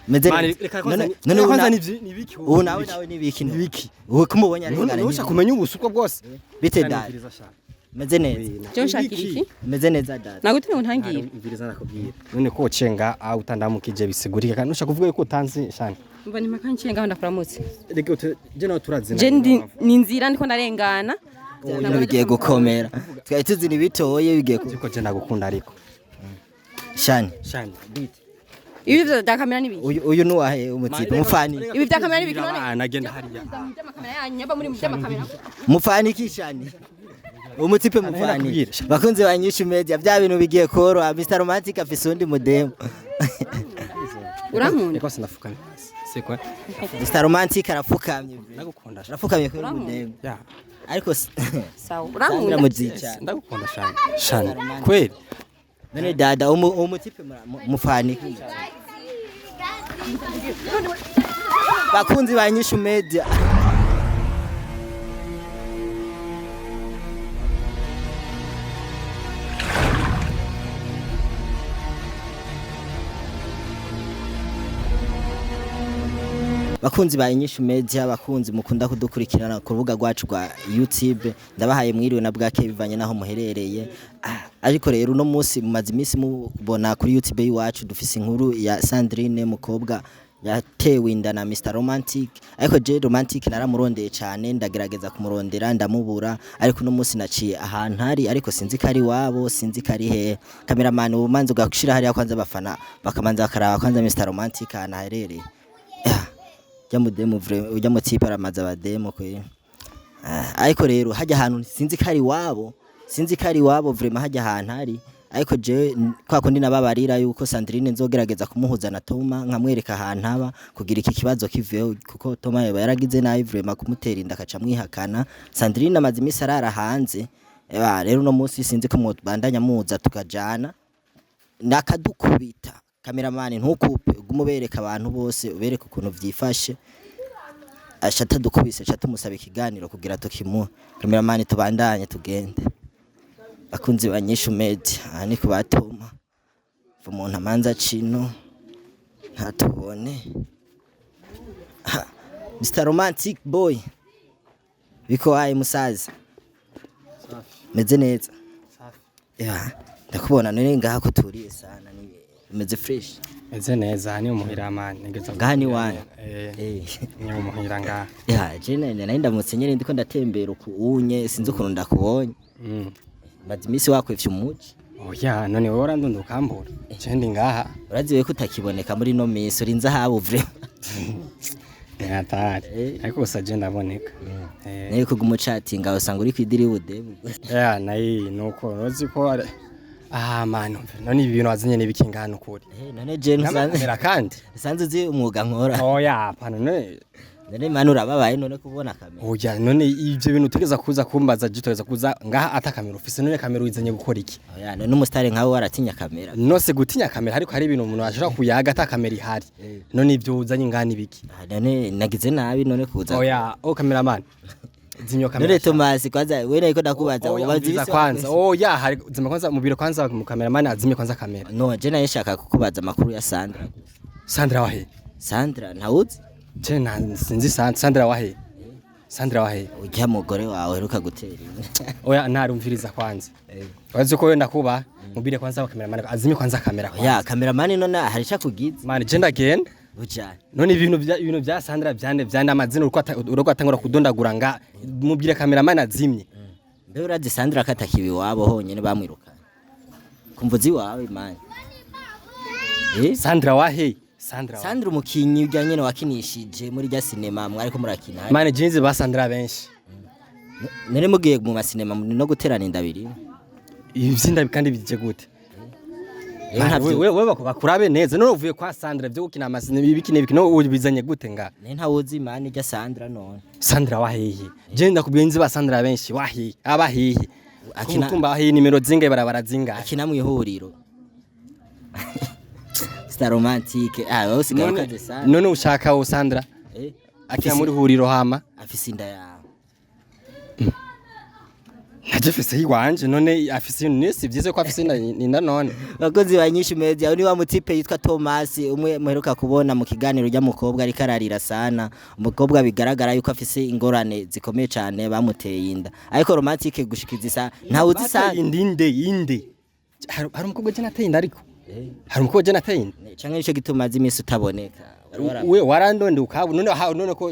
Meze Mani, neza. reka kwanza None none ubu kwanza na- nibiki ubu nawe nibiki Nibiki? Ubu kumubonye None arengana. nusha kumenya ubusukwa bwose. Bite dada? Meze neza. Byo nshakira iki? Meze neza dada. Nagutumye ngo ntangire. Mviriza nakubwira. None ko cenga aho utandamukije bisigurika kandi nusha kuvuga yuko utanzi shani. Mbona impaka nciye ngaho ndakuramutse. Reka je nawe turazina. Je ndi ni nzira ndiko ndarengana. Ibintu bigiye gukomera. Twari tuzi ni bitoye bigiye ku Ariko je nagukunda ariko. Shani. Shani. Ibi bya kamera ni biki? Uyu nuwahe umutipe mufani. Ibi bya kamera ni biki none? Abana genda hariya. By'amakamera yanyu nyaba muri mu by'amakamera. Mufani ki Shani? Umutipe mufani. Nakubwira. Bakunzi ba Nyishu Media bya bintu bigiye koroha. Mr Romantic afise undi mudemo. Urankunda? Reka sinafukamye. Sikwa. Mr Romantic arafukamye. Ndagukunda. Shani. Arafukamye kuri mudemo. Ya. Ariko Sawa. Sandra Urankunda? muzica. Ndagukunda shani. Shani. Kweli. None dada umutipe mufani ki? Bakunzi ba Nyishu Media. Bakunzi ba Inyishu Media, bakunzi mukunda kudukurikirana ku rubuga rwacu rwa YouTube, ndabahaye mwiriwe na bwake bivanye naho muherereye. Ariko rero uno munsi mumaze iminsi mubona kuri YouTube y'iwacu dufise inkuru ya Sandrine mukobwa yatewe inda na Mr Romantic. Ariko je Romantic naramurondeye cyane, ndagerageza kumurondera ndamubura, ariko uno munsi naciye ahantu ari, ariko sinzi ko ari wabo, sinzi ko ari hehe. Cameraman ubumanzi ugakushira hariya kwanza abafana bakamanza bakaraba kwanza Mr Romantic ahantu aherereye. Yeah. Ujya mudemu ujya mu tipe aramaza abademu kwe. Ariko rero hajya ahantu sinzi ko ari iwabo, sinzi ko ari iwabo vraiment hajya ahantu ari. Ariko jewe kwa kundi nababarira yuko Sandrine nzogerageza kumuhuza na Toma nkamwereka ahantu aba kugira iki kibazo kiveho, kuko Toma yaba yaragize nabi vraiment kumutera inda akaca amwihakana. Sandrine amaze iminsi arara hanze. Eba rero uno munsi sinzi ko mubandanya muza tukajana nakadukubita. Cameraman ntukupe, ugume ubereka abantu bose, ubereke ukuntu vyifashe. Asha atadukubise aca tumusaba ikiganiro kugira tukimuhe. Cameraman tubandanye tugende. Bakunzi ba Nyishu Media, aha ni ku batoma. Umuntu amanza cino ntatubone. Ha, Mr Romantic Boy. Biko waye musaza. Meze neza. Ya, ndakubona none ngaha ko turiye sana ni meze fresh. Meze neza ni umuhira man. Nigeze. Ngaha ni wanyu. Eh. Eh. Ni umuhira ngaha. Ya, je nari ndamutse nyene ndiko ndatembera uku unye sinzi ukuntu ndakubonye. Maze iminsi wakwivye umuji. Oya none wowe urandunda ukambura. Je ndi ngaha. Urazi ko utakiboneka muri no minsi uri nzahabu vraiment. Ni hatari. Ariko gusa je ndaboneka. Eh. Nayo kuguma ucatinga usanga uri kwidiri budemu. Ya nayi nuko uzi ko man none ibi bintu wazanye nibiki ngaha nukuri. Eh, none je ntusanze Nkamera kandi. usanze uzi umwuga nkora. Oya hapana none None mani urababaye none kubona kamera. oya none ivyo bintu utegeza kuza kumbaza je utegeza kuza ngaha ata kamera ufise none kamera uyizanye gukora iki? Oya none umusitari nkawe waratinya kamera. Nose gutinya kamera ariko hari ibintu umuntu ashobora kuyaga ata kamera ihari. None ivyo uzanye ngaha nibiki? Ah, none nagize nabi none kuza. Oya o cameraman. Zimyo kamera. None Thomas kwanza wewe nariko ndakubaza Oya, ubaza umviriza ibisi kwanza. Oya hari zima kwanza mubiro kwanza mu cameraman azimye kwanza kamera. No, je naye shaka kukubaza amakuru ya Sandra. Sandra wahe? Sandra ntawuzi? Je na sinzi Sandra wahe? Sandra wahe? Ujya mugore wawe uheruka gutera inda. Oya ntarumviriza kwanza. Wazi ko wenda kuba mubire kwanza cameraman azimye kwanza kamera kwanza. Oya cameraman none hari ico akugize. Man je ndagenda. Buja. None ibintu bya Sandra byande amazina uriko atangura kudondagura nga mubwire cameraman azimye. Mbe urazi Sandra ko atakiba iwabo honyene bamwirukanye. Kumva uzi iwawe man. Eh? Sandra wahe? Sandra. Wahe? Sandra umukinyi urya nyene wakinishije muri rya sinema mwariko murakina. Man jinzi ba Sandra benshi. None mugiye mu masinema muri no guterana inda abiri. Ivyinda kandi bije gute? Rero ntavyo- Wewe bakurabe neza none uvuye kwa Sandra byo gukina amazina ibiki n'ibiki no ubizanye gute nga? None ntawuzi man irya Sandra none. Sandra wahehe? Je ndakubwiye nzi ba Sandra benshi wahehe? Abahehe? Akina- Kumutumba wahehe nimero zingahe barabara zingahe? Akina mwihuriro. Star romantic. Ah, wowe usigaye None ukaze sana. none ushaka wo Sandra Eh? akina muri huriro hama Afise inda yawe. Naje fise iwanje, none afise nisi byize ko afise inda none. Bakozi ba Nyinshi Media, uyu ni wa mutipe yitwa Thomas, umwe muheruka kubona mu kiganiro rya mukobwa ariko ararira sana. Umukobwa bigaragara yuko afise ingorane zikomeye cyane, bamuteye inda. Ariko Romantique, gushikiza isa ntawe uzi Bateye sana. Inda inde? Hari umukobwa je nateye inda, ariko hari umukobwa je nateye inda. Canke nico gituma azi imisi utaboneka. We warandonde ukabu none none ko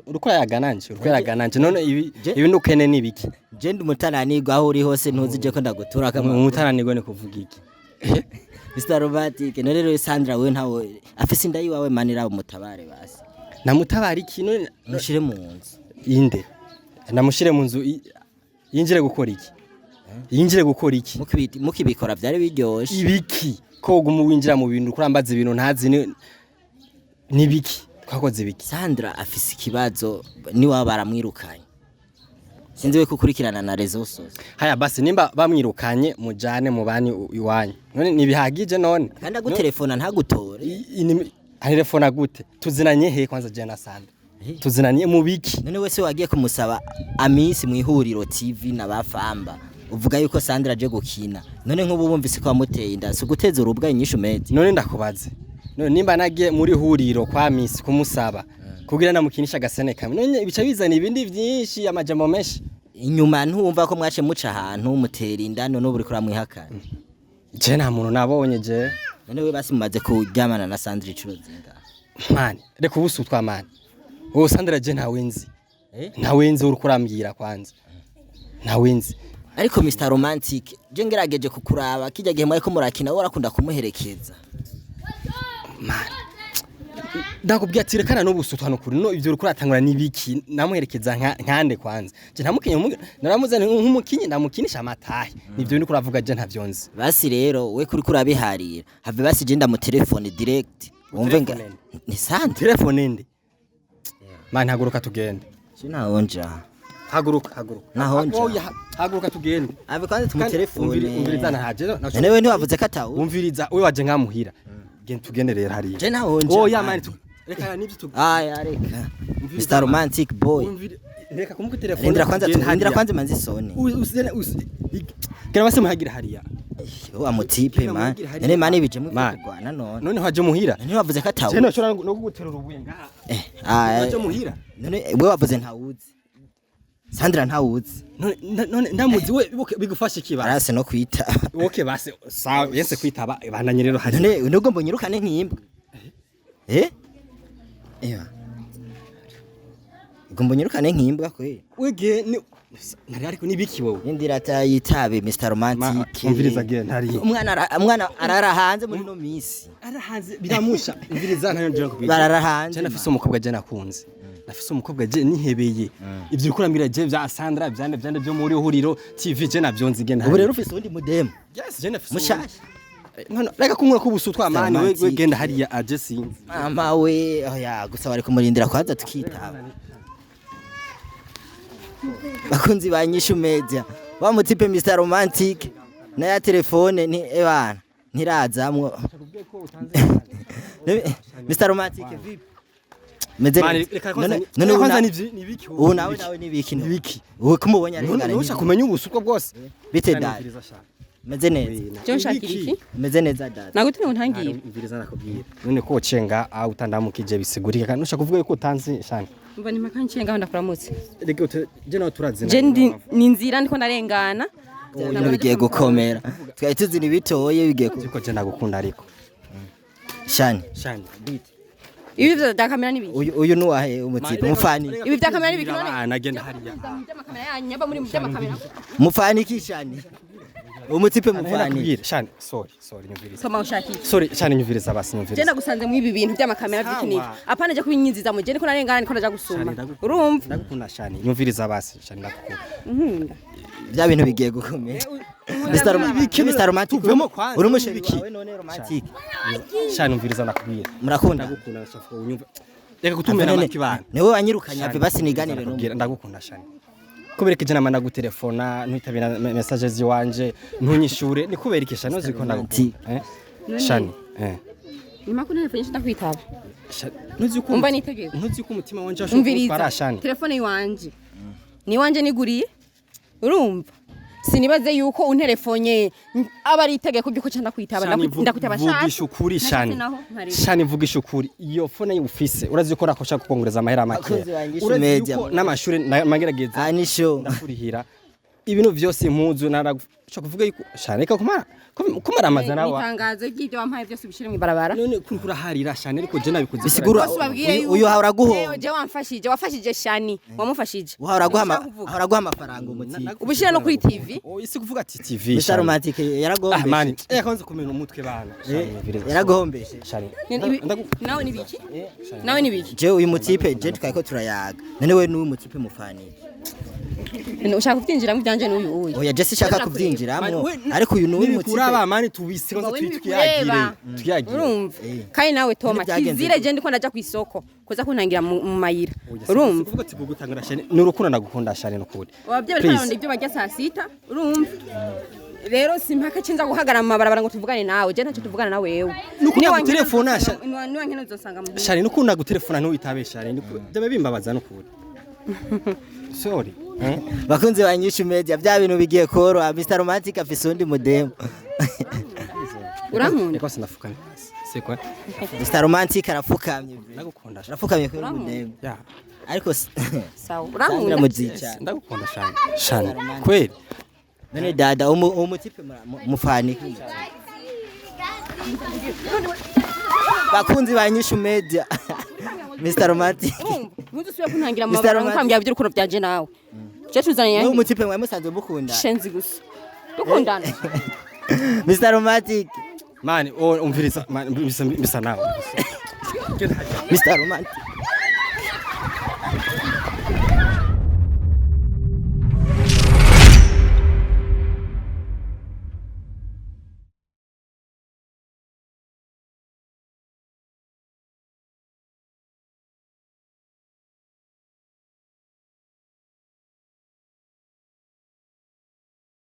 uriko yagananje, uriko yagananje none ibi ibi nukene nibiki? Je ndi umutananirwa, aho uri hose ntuzi je ko ndagutura kama. Umutananirwa ni kuvuga iki? Mr Romantic, none rero Sandra we ntawe afise inda yiwawe, manira umutabare basi. Namutabara iki none? Mushire mu nzu. Inde namushire mu nzu, yinjire gukora iki? Yinjire gukora iki? Mukibikora vyari biryoshe. Ibiki? Ko uguma winjira mu bintu, kurambaza ibintu ntazi, nibiki twakoze ibiki? Sandra afise ikibazo, niwaba baramwirukanye. Sinzi we kukurikirana na réseaux sociaux. Haya basi, nimba bamwirukanye mujane mubani iwanyu, none ntibihagije none? Kandi agutelefona ntagutore. Antelefona gute? Tuzinanye he kwanza je na Sandra? Tuzinanye mu biki? None wese wagiye kumusaba amisi mu ihuriro TV na bafamba, uvuga yuko Sandra aje gukina. None nk'ubu bumvise ko wamuteye inda, si uguteza urubwa Inyishu Media? None ndakubaze, none nimba nagiye muri huriro kwa misi kumusaba kugira namukinisha agasene kamwe, none bica bizana ibindi vyinshi, amajambo menshi. Inyuma ntumva ko mwace muca ahantu mutera inda, none ubu uriko uramwihakana. Je nta muntu nabonye je. None we basi mumaze kuryamana na Sandra incuro zingahe? Mani, reka ubusutwa mani. Uwo Sandra je ntawe nzi. Eh? Ntawe nzi, uriko urambwira kwanza ntawe nzi. Ariko Mr Romantic, je ngerageje kukuraba kijya gihe mwariko murakina, wowe urakunda kumuherekeza. Ndakubwiye ati rekana n'ubusutwa nukuri. No ivyo uriko uratangura nibiki? Namuherekeza nkande kwanza? Je ntamukinye, naramuzanye nk'umukinyi, ndamukinisha amatahe. Nivyo uriko uravuga je ntavyo nzi. Basi rero we kuri kurabiharira have, basi je ndamutelefone direct wumve nga Telefone? Ni Sandra. Telefone nde? Mani, haguruka tugende. Sinahonja. Haguruka, haguruka. Nahonja. Oya, haguruka tugende. Ave kwanza tumutelefone. Umviriza, ntaje. None we ntiwavuze ko atawu? Umviriza, we waje nkamuhira. Genda tugende rero hariya. Je nahonja. Oya mani, reka nivyo tu Aya, reka Mr Romantic boy. Reka kumuka telefone. Rindira kwanza tugende rindira hariya. kwanza manzi sone. Gera basi muhagira hariya. Wa mutipe Genda man. muhagire hariya. None mani bijemo Man. kurwana none? None waje muhira? None wavuze ko atawu? Je nashobora no kuguterura ubuye ngaha. Eh, aya. Waje muhira? None we wavuze ntawuzi Sandra, ntawuzi? None ndamuzi we, bigufasha iki basi? Arase no kwita. Okay basi, sawa, yese kwitaba, bandanye rero hariya. None nubwo mbonyirukane nk'imbwa, eh ewa, ubwo mbonyirukane nk'imbwa kwe. Wege ni nari, ariko nibiki wowe? Indira atayitabe Mr Romantic. Umviriza, genda hariya. Umwana arara hanze muri no misi. Arahanze biramusha. Umviriza, ntayo nje kubwira. Barara hanze. Je nafise umukobwa je nakunze, nafise umukobwa je nihebeye. Ivyo uriko urambwira je vya Sandra vyande vyande vyo muri huriro TV, je navyo nzi, genda. Ubu rero ufise uwundi mudemu? Yes, je nafise. Mushasha? None reka kunkura kubusutwa mani, we Romantic. genda hariya aje, sinzi. Mama we, oya, gusa bari kumurindira kwanza tukitaba. Bakunzi ba Nyishu Media, wa mutipe Mr Romantic na ya telefone ni ebana ntirazamwo. Mr Romantic, vipi? Meze Mani, neza. reka kwanza None none reka kwanza nibiki wowe? ubu nawe nawe nibiki? Nibiki? Ubu kumubonye None arengana. nusha kumenya ubusutwa bwose. Bite dad? Meze neza. Je nshakira iki? Meze neza dad. Nagutumye ngo ntangire. Umviriza, nakubwira. None ko ucenga aho utandamukije bisigurika kandi nusha kuvuga yuko utanzi shana. Umva, ni mpaka nciye ngaho ndakuramutse. Reka je nawe turazina. Je ndi ni nzira ndiko ndarengana. Ibintu bigiye gukomera, twari tuzi bitoye bigiye ku Ariko je ndagukunda ariko. Shani. Shani. Ibi vya kamera nibiki? Uyu nuwahe umutipe mufani? Ibi vya kamera nibiki none? Abana, genda hariya. By'amakamera yanyu nyaba muri mu by'amakamera. Mufani ki shani? Umutipe mufani? Nakubwira shani, sorry, sorry, nyumviriza. Soma ushaka iki? Sorry shani, nyumviriza basi, Je nyumviriza. ndagusanze mu ibi bintu by'amakamera Sawa. by'ikiniki. Apana je kubinyinziza mu je ndiko narengana, ndiko ndaja gusuma. Urumva? Ndagukunda shani, nyumviriza basi shani, ndagukunda. Nkunda. Bya bintu bigiye gukomera. Mr. Romantic, Mr. Romantic, Tuvemo kwanza, uri umusheri nibiki? wawe none Romantic? Shani, umviriza nakubwira. Murakunda? Ndagukunda, ndashaka unyumve. Reka gutumira None- amatwi bana. Niwe wanyirukanye, ave basi niganire Ndakubwira, n'umwe. ndagukunda shani. Kubera iki je nama ndagutelefona ntuitabira messages ziwanje, ntunyishure? Ni kubera iki shani? Uzi ko ndagukunda. Eh? Shani, eh. Ni makuru telefone ndakwitaba. Ntuzi ko Umva nitegeko. Ntuzi ko umutima wanje washobora Umviriza. gutwara shani. Telefone iwanje. Ni iwanje niguriye. Urumva? Sinibaze yuko unterefonye aba ari itegeko ry'uko ca ndakwitaba. Shani, Ndakwitaba vugisha ukuri Shani. Naho nkareka. Shani, vugisha ukuri, iyo phone ufise urazi ko rakosha kukongereza amahera make. Abakunzi ba Inyishu Urazi Media. yuko n'amashuri magerageza Ah, ni show. ndakurihira ibintu vyose, impuzu narashaka kuvuga yuko Shani reka kumara kumara amaza nawe. Itangazo ry'ibyo wampaye byose ubishire mw'ibarabara. None kuri kuraharira Shani, ariko je nabikoze. Bisigura- Bose ubabwire Uyu- yuko uyu ahora aguhomba. Jewe, je wamfashije, wafashije Shani, wamufashije. Uhora aguha Ushaka kuvuga. ahora aguha amafaranga umutipe. Ubishire no kuri TV. Oh, isi kuvuga ati TV. Mr Shani. Romantic Ah yaragombeshe. mani, kwanza kumena umutwe bana. Shani, vireza. Yaragombeshe. Shani. Nawe ni biki? Nawe ni biki? Je uyu mutipe, je twari turayaga. None we n'uyu mutipe mufanire. Ushaka kubyinjiramo ibyanje n'uyu uyu? Oya, je sishaka kubyinjiramwo, ariko uyu n'uyu mutipe. Nibikuraba mani, tubise kwanza. Wowe Tuyagire. ntibikureba. Tuyagire. Urumva? Eh. Kandi nawe Toma, None byagenze kizire gute? je ndiko ndaja kw'isoko kuza kuntangira mu mayira. Oya, Urumva? kuvuga ati kugutangura Shani ni urukundo, ndagukunda Shani nukuri. Abavyeyi bariko Please. bararondera ibyo barya saa sita, urumva? Rero simpaka cinza guhagarara mu mabarabara ngo tuvugane nawe, je ntacyo tuvugana na wewe. Nuko Niba nagutelefona, niba nkene uzosanga muhira. Shani, nukunda gutelefona ntiwitabe Shani, byabe bimbabaza nukuri. Sorry. Eh? Bakunzi ba Inyishu Media, bya bintu bigiye koroha. Mr Romantic afise undi mudemo. Urankunda? Reka sinafukamye. C'est quoi? Mr Romantic arapfukamye. Ndagukunda Shani. Arapfukamye kuri mudemo. Ya. Ariko Sawa, Sandra urankunda? muzica. Ndagukunda Shani. Shani. Kweli. None dada, umutipe mufanike. Bakunzi ba Inyishu Media. Mr Romantic. Urumva? Ntuzusubire kuntangira mu Mr. mabarabara ngo Romantic. ukambwira iby'urukundo byanje nawe. Je tuzanye N'uyu mutipe mwe musanzwe mukunda. shenzi gusa. Dukundana. Mr Romantic. Mani, oh, umviriza mani, bisa nawe. Mr Romantic.